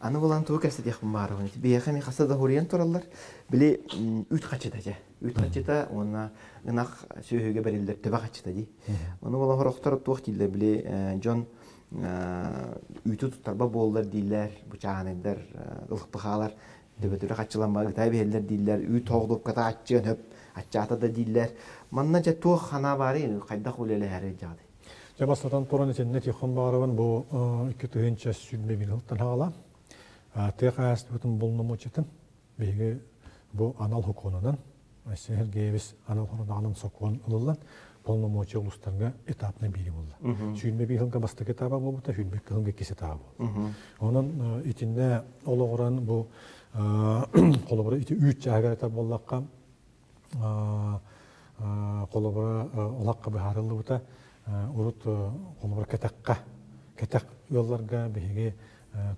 Аны булан тугу кэпсэтиэхпин баарабын. Биһиэхэ эмиэ хаста да хоруйан тураллар. Били үүт хачыта дьэ. Үүт хачыта уонна ынах сүөһүгэ бэриллэр төбө хачыта дии. Ону була хорохтор туох дииллэр били дьон үүтү туттарба буоллар дииллэр, бу чааһынайдар ылыппыхаалар төбөтүрэ хаччыламма ытаа биһэллэр дииллэр, үүт хоҕдуопката аччыан хөп, аччаата да дииллэр. Манна дьэ туох ханаа баарый, хайдах үлэлэһэрий дьаҕый? Дьэ бастатан туран итиннэ Тихон Баҕарабын бу 2021 сылтан хаалан тыа хаһаайыстыбатын болномуочатын биһиги бу анал сокуонунан Айсен Сергеевич анал хорудаҕынан сокуон ылыллан полномочия улуустарга этапнай биири буолла. 21 сылга бастакы этаба буолбута, 22 сылга иккис этаба буолла. Онон итиннэ олоҕуран бу холобура ити үүт чааһыгар этэр буоллахха холобура олоххо быһаарыллыбыта урут холобура кэтэххэ кэтэх ыалларга биһиги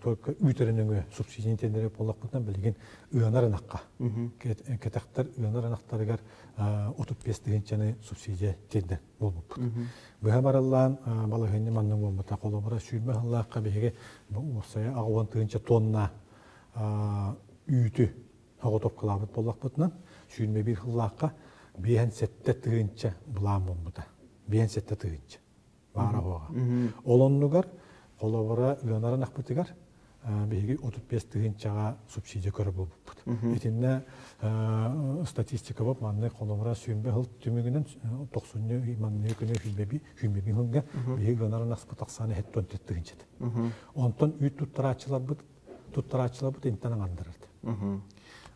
только үүтэрин өҥө субсидия тендерэ буоллахпытына билигин ыанар ынахха кэтэхтэр ыанар ынахтарыгар 35 тыһыынчаны субсидия тиэрдэн буолбуппут. Быһа барыллаан балаһыанньа маннык буолбута. Холобура сүүрбэ сыллаахха биһиги уопсайа 80 тыһыынча тонна үүтү соҕотуопкалаабыт буоллахпытынан, 21 сыллаахха 57 тыһыынча былаан буолбута. 57 тыһыынча баара буоҕа. Ол оннугар холобура ыанарын ахпытыгар биһиги 35 тыһыынчаҕа субсидия көрө буолбуппут. Итиннэ статистика боп маннык холобура сүүрбэ сыл түмүгүнэн тохсунньу манныгы күнү сүүрбэ сылга биһиги ыанарын аспыт ахсаана 74 тыһыынчата. Онтон үүт туттарааччыларбыт туттарааччыларбыт интэн аҥардарард.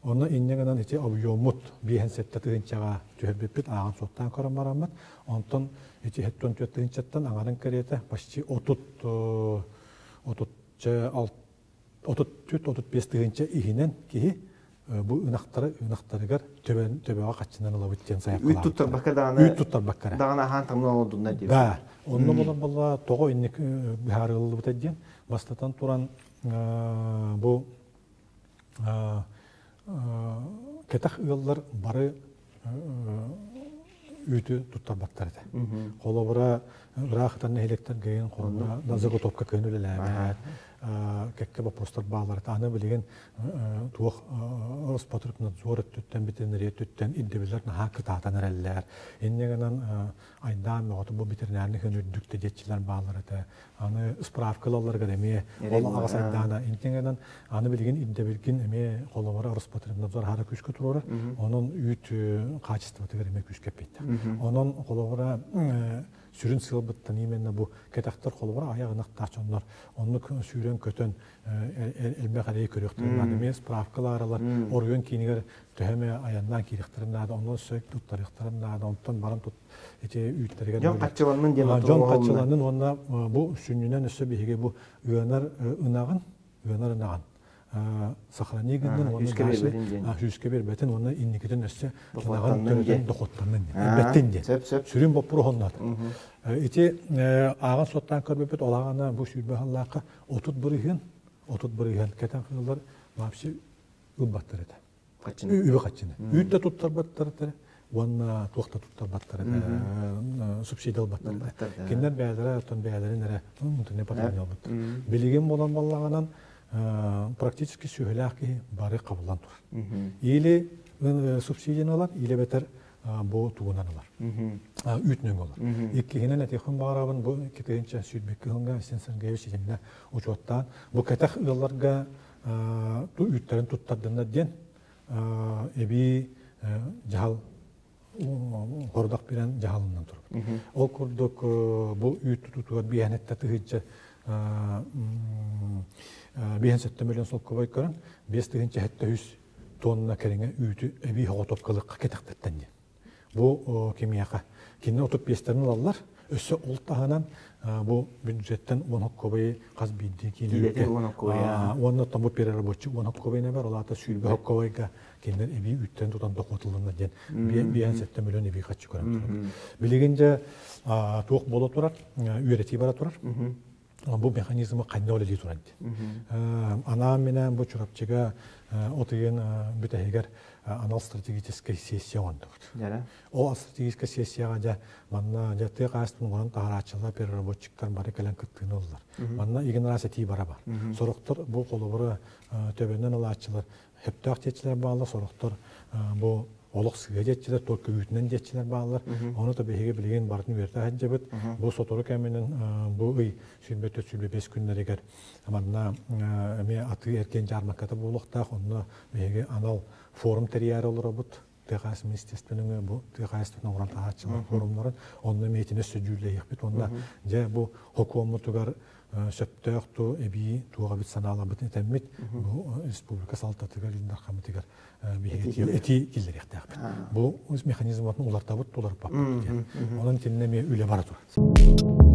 Онно инньэ гынан ити объеммут 57 тыһыынчаҕа түһэрбиппит ааҕан суоттаан көрөн бараммыт. Онтон ити 74 тыһыынчаттан аҥарын кэриэтэ почти 30 34 35 тыһыынча иһинэн киһи бу ынахтары ынахтарыгар төбөҕө хаччынан ылабыт диэн сайапкалаабыттар. Үүт туттарбакка даҕаны үүт туттарбакка эрэ. Даҕаны аһаан таҥнан олордуннар диэн. Да. Онно буолан буолла тоҕо инник быһаарыллыбыта диэн бастатан туран бу кэтэх ыаллар бары үүтү туттарбаттар этэ. Холобура, ыраах ытан нэһилиэктэргэ холобура заготовка кыһын үлэлээбэт, кэккэ боппуруостар бааллар. Аны билигин туох Роспотребнадзор өттүттэн, ветеринария өттүттэн ирдэбиллэр наһаа кытаатан эрэллэр. Инньэ гынан айдаан бөҕөтө бу ветеринарный хын үрдүк да диэччилэр бааллар этэ. Аны справка ылалларыгар эмиэ ол аҕас айдаана интиҥэнэн аны билигин ирдэбилгин эмиэ холобура Роспотребнадзор аһара күүскэ туруорар. Онон үүт хаачыстыбатыгар эмиэ күүскэ эппиттэр. Онон холобура сүрүн сыалбыттан именно бу кэтэхтэр холобура айах ынахтаах дьоннор оннук сүүрэн-көтөн элбэх эрэйи көрүөхтэрин наада. Эмиэ справкалааралар оройуон киинигэр төһө эмэ айаннаан киириэхтэрин наада, онон сөп туттарыахтарын наада, онтон баран тут ити үүттэригэр дьон хаччыланнын диэн дьон хаччыланнын уонна бу сүнньүнэн өссө биһиги бу ыанар ынаҕын ыанар ынаҕын сохрани гыннын уонна сүүскэ биэрбэтин уонна инникитин өссө ынаҕын төрөтөн дохуоттаннын диэн элбэттин диэн сүрүн боппуруос онно ити ааҕан суоттаан көрбүппүт ол аҕана бу сүүрбэ сыллаахха 30 бырыһыан 30 бырыһыан кэтэн кыыллар вообще ылбаттар этэ үбү хаччыны. Үүт да туттарбаттар этэ уонна туох да туттарбаттар этэ, субсидия ылбаттар этэ. Кинилэр бэйэлэрэ оттон бэйэлэрин эрэ внутренний потребление ылбыттар. Билигин буолан буоллаҕынан практически сүөһүлээх киһи бары хабыллан турар. Или субсидияны ылар, или бэтэр бу тугунан ылар. Үүт нөҥө ылар. Иккиһинэн этиэхпин баҕарабын бу 2022 сылга Айсен Сергеевич итиннэ учуоттаан бу кэтэх ыалларга үүттэрин туттардыннар диэн эбии дьаһал хордох биэрэн дьаһалынан турбут. Ол курдук бу үүт тутуутугар биэһэнэттэ тыһыынча 57 миллион солкуобай көрөн 5703 тонна кэриҥэ үүтү эбии соҕотуопкалыахха кэтэхтэттэн диэн. Бу кимиэхэ? Кинини 35-тэрин ылаллар. Өссө ол таһынан бу бюджеттен 10 хоккобайы хас биирдии киилэ уонна оттон бу перерабочий 10 хоккобайын эбэр, ол аата сүүрбэ хоккобайга кинилэр эбии үүттэн тутан дохуотулланна диэн 57 миллион эбии хаччы көрөн турар. Билигин дьэ туох буола турар, үөрэтии бара турар. Бу механизмы хайда үлэлии турар Анаан минээн бу Чурапчыга от ыйын бүтэһигэр анал стратегическай сессия оҥордубут. Ол стратегическай сессияҕа дьэ манна дьэ тыа хаһаайыстыбатын оҥорон таһарааччылар, переработчиктар бары кэлэн кыттыыны ыллар. Манна игин араас этии бара бар. Сорохтор бу холобура төбөнөн ылааччылар сөптөөх диэччилэр бааллар, сорохтор бу олох сыа диэччилэр, только үүтүнэн диэччилэр бааллар. Ону то биһиги билигин барытын үөрэтэ сылдьабыт. Бу сотору кэминэн бу ый 24-25 күннэригэр манна эмиэ атыы эргиэн дьаармакката буолуохтаах. Онно биһиги анал форум тэрийээри олоробут. Тыа хаһаайыстыбатын министерствотын бу тыа хаһаайыстыбатын оҥорон таһааччылар форумнарын онно эмиэ итини өссө дьүүллэһиэхпит уонна дьэ бу хокуоммутугар сөптөөх ту эбии туох эбит санааларбытын этэммит бу республика салтатыгар Ил Дархаммытыгар биһиги этии киллэриэхтээхпит. Бу механизматын улартабыт, уларпаппыт диэн. Онон итиннэ эмиэ үлэ бара турар.